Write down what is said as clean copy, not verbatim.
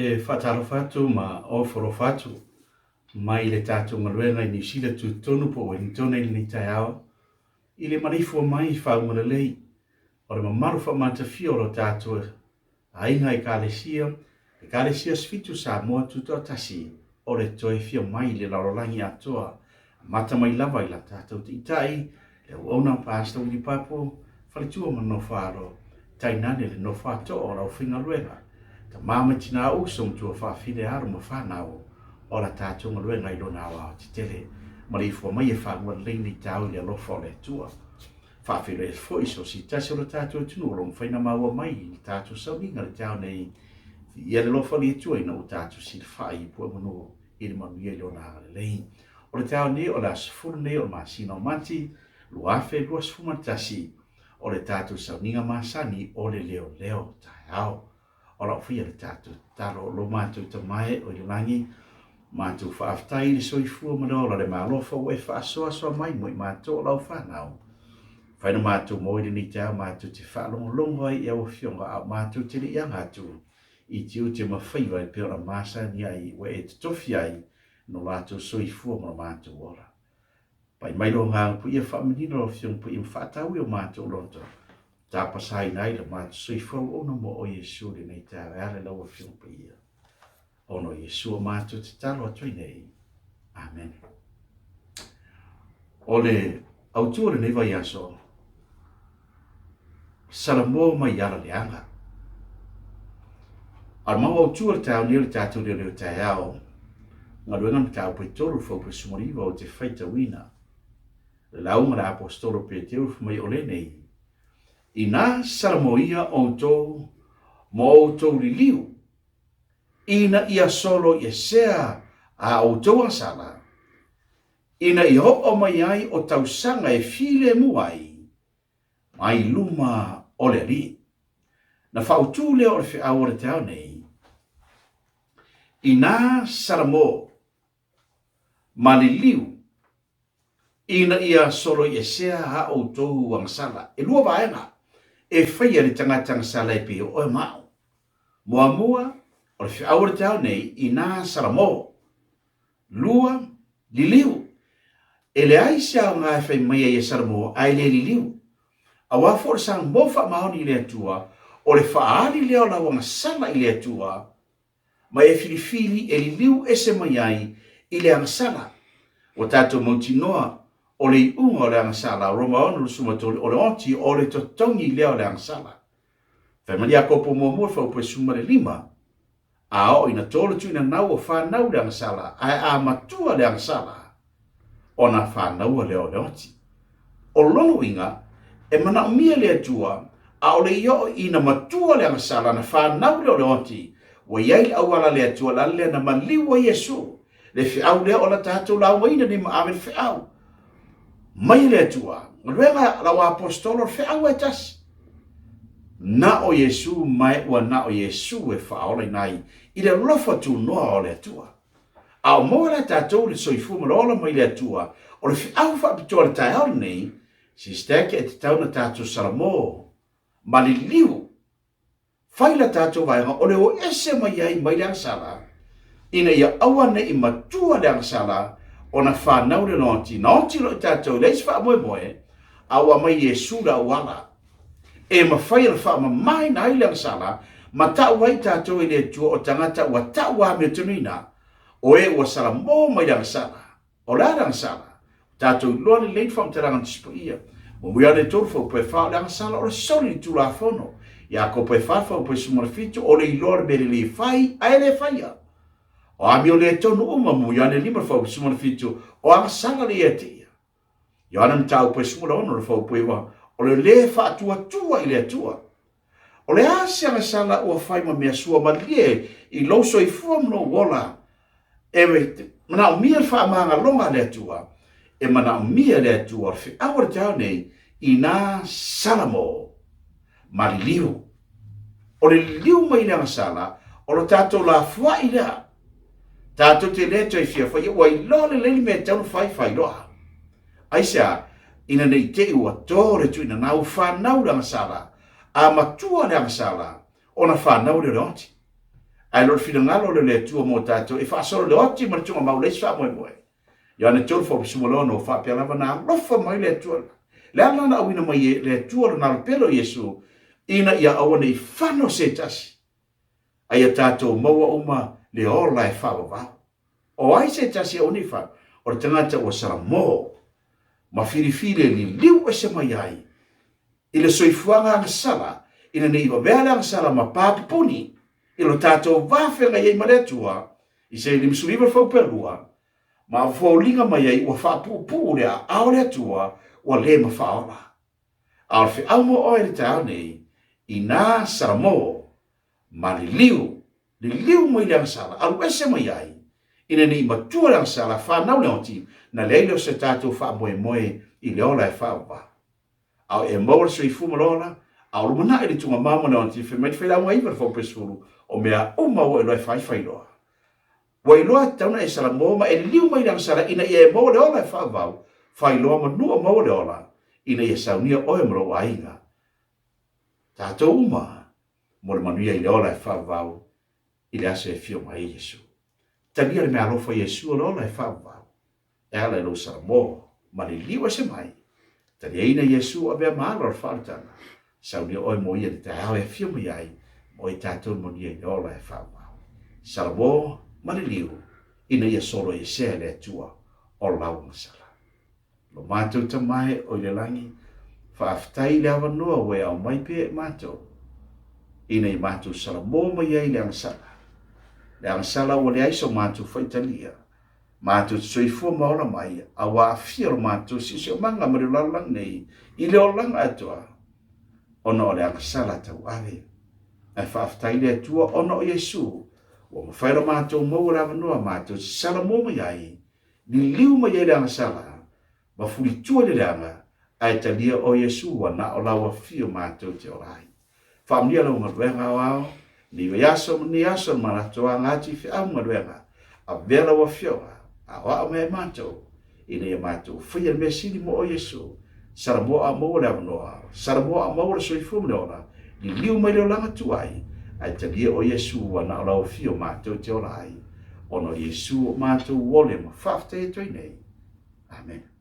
e faatalofa atu ma ofoalofa atu mai le tatou galuega i Niu Sila tutotonu po o Wellingtona i lenei taeao i le maleifua mai i faauga lelei o le mamalu faamatafia o lo tatou Aiga Ekalesia, Ekalesia Sfitu Samoa Tutoatasi o le toe fia mai i le lalolagi atoa, amata mai lava i la tatou Taitai, le auauna Pastor Willie Papo, faletua ma nofo alo, tainane le nofo atoa o le aufaigaluega, tama ma tina, uso, matua faafine, alo ma fanau o la tatou galuega i lona aoaotetele. Maleifua mai e fanua lelei nei taeao i le alofa o le Atua. Faafeiloai atu foi i so o se tasi o lo tatou atunuu o lo o mafai ona maua mai i le tatou sauniga i le taeao nei, viia le alofa o le Atua ina ua tatou silafai i pua manu i le manuia i Lona agalelei. O le taeao nei o le aso 10 nei o le masina o Mati 2021, o le tatou sauniga masani o le leoleo taeao. O lau faia le tatou tatalo, lo matou Tama e o i le lagi, matou faafetai i le soifua ma le ola le malofa ua e faasoasoa mai mo i matou o lau fanau. Fai na matou moe i lenei taeao matou te faalogologo ai i au afioga a o matou te le i aga atu i tiute ma faiva e pei ona masani ai ua e totofi ai no latou soifua ma lo matou ola. Pai mai lo Agaga Paia faamanino lau Afioga Paia ma faataui o matou loto tapasaina ai lo matou soifua auauna mo oe Iesu i lenei taeao e ala i lau Afioga Paia. Ona o Iesu o matou tatalo atu ai nei. Amene. O le autu o lenei vaiaso, Salamo mai ala leaga. A o le mau autu o le taeao nei o le tatou leoleo taeao, galuega mataupu e 3 fuaiupu e 19 ou te faitauina. Le lauga a le Aposetolo Peteru fai mai o lenei, Inā salamoia outou ma outou liliu, ina ia solo i esea a outou agasala, ina ia oo mai ai o tausaga e filemu ai mai luma o le Alii. Na faautū lea o le feau o le taeao nei, inā Salamo ma liliu ina ia soloiesea a outou agasala. E lua vaega e faia e le tagata agasala e pei o oe ma au. Muamua, o le feau o le taeao nei, inā Salamo Lua, liliu. E leai se aoga e fai mai ai e Salamo ae le liliu. Aua foi o le Salamo faamaoni i le Atua, o le faaali lea o lau agasala i le Atua, ma e filifili e liliu ese mai ai i le agasala. Ua tatou mautinoa, o le iuga o le agasala, Roma 6, 23, o le oti, o le totogi lea o le agasala. Fai mai Iakopo muamua, fuaiupu e 15, A oo ina to le tuina nau o fanau le agasala, ae a matua le agasala, ona fanaua lea o le oti. O lona uiga, e manaomia e le Atua, ʻaʻole i oo ina matua le agasala na fanau lea o le oti, ua i ai le auala a le Atua o le ala lea na maliu ai Iesu, le feau lea o la tatou laugaina nei ma ave le feau mai e le Atua. Galuega a lau aposetolo o le feau e tasi. Na o Iesu mae ua na o Iesu e faaolaina ai i le alofa tunoa o le Atua. A o maua la e tatou le soifua ma le ola mai le Atua, o le feau faapitoa le taeao lenei, Sisteke e tatau na tatou salamo ma liliu Fai la tatou vaega o le o ese mai ai mai le agasala, ina ia aua ne i matua le agasala ona fanau le oti. Na oti loa i tatou, e leai se faamoemoe, a ua aumai Iesu le auala e mafai ona faamamaina ai le agasala ma tau ai i tatou e le Atua o tagata ua tau amiotonuina, o e ua salamo mai le agasala. O le a le agasala? Ua tatou iloa lelei le faamatalaga na Tusi Paia. Muamua Ioane 3, fuaiupu e 4, o le agasala o le soli i le Tulafono. Iakopo e 4, fuaiupu e 17, o le iloa o le mea lelei e fai, ae le faia. O amio le tonu uma, muamua Ioane 5, fuaiupu 17, o agasala le ia te ia. Ioane mataupu e 16, le fuaiupu e 9, o le le faatuatua i le Atua. O le a se agasala ua fai ma mea sua malie i lou soifua ma lou ola? E manaomia le faamagaloga a le Atua. E manaomia e le Atua o le feau o le taeao nei, inā Salamo ma liliu. O le liliu mai i le agasala, o lo tatou lafuai lea. Tatou te le toe fia faia, ua iloa lelei le mea e tatau ona fai, fai loa. Aisea? Ina ne i te i ua to le tuinanau ua fanau le agasala, a matua le agasala, ona fanau lea o le oti. Ae le o le finagalo lea o le Atua mo tatou e faasolo le oti ma le tugamau le isi faamoemoe. Ioane 3 fuapusumalona ua faapea lava na alofa mai le Atua. Le ala na auina mai e le Atua lona alopele o Iesu ina ia aua ne i fano se tasi, a ia tatou maua uma le ola e faavavau. O ai se tasi e aua ne i fano? O le tagata ua salamo ma filifili e liliu ese mai ai i le soifuaga agasala ina ne i vavea le agasala ma pa pupuni i lo tatou va feagai ai ma le Atua. Isaia 59 le fuaiupu 2, ma foliga mai ai ua faapuupuu le aao o le Atua ua le mafaola. A o le feau mo oe i le taeao nei, inā salamo ma liliu, liliu mai le agasala, alu ese mai ai, ina ne i matua le agasala, fanau le oti, na leai lea o se tatou faamoemoe i le ola e faavavau. A o e maua le soifua ma le ola, a o lumanai le tugamau ma le oti, fai mai le Failauga 9 le fuaiupu 10, o mea uma ua iloa e faifai loa. Ua iloa e tatau ona e salamo ma e liliu mai i le agasala ina ia e maua le ola e faavavau, fai loa ma maua le ola, ina ia saunia oe ma lou aiga. Tatou uma mo le manuia i le ola e faavavau i le aso e afio mai ai Iesu. Talia le meaalofa Iesu o le ola e faavavau e ala i lou salamo ma liliu ese mai. Taliaina Iesu avea ma ala o le faaolataga. Saunia oe mo ia i le taeao e afio mai ai mo i tatou le manuia i le ola e faavavau. Salamo ma liliu ina ia solo esea e le Atua o lau agasala. Lo matou Tama e o i le lagi, faafetai i le avanoa ua e aumai pea i matou, ina ia matou salamo mai ai i le agasala. Le agasala ua leai so matou faitalia, matou te soifua ma ola mai, a ua aafia lo matou siosiomaga ma le lalolagi nei i le olaga atoa, ona o le agasala tauave. Ae faafetai i le Atua ona o Iesu, ua mafai ona matou maua le avanoa matou te salamo mai ai, Liliu mai ai le agasala, ma fulitua i le leaga, ae talia o Iesu ua na o lau afio matou te ola ai. Faamanuia lau galuega aoao, nei vaiaso ma nei aso na matou aga atu i feau ma galuega, avea lau afioga, aoao mai ai matou, ina ia matou faia le mea sili mo oe Iesu. Salamo a maua le avanoa, salamo a maua le soifua ma le ola, liliu mai le olaga tuai, ae talia o Iesu ua na o lau afio matou te ola ai. Ona o Iesu o matou ole ma faafetai atu ai nei. Amene.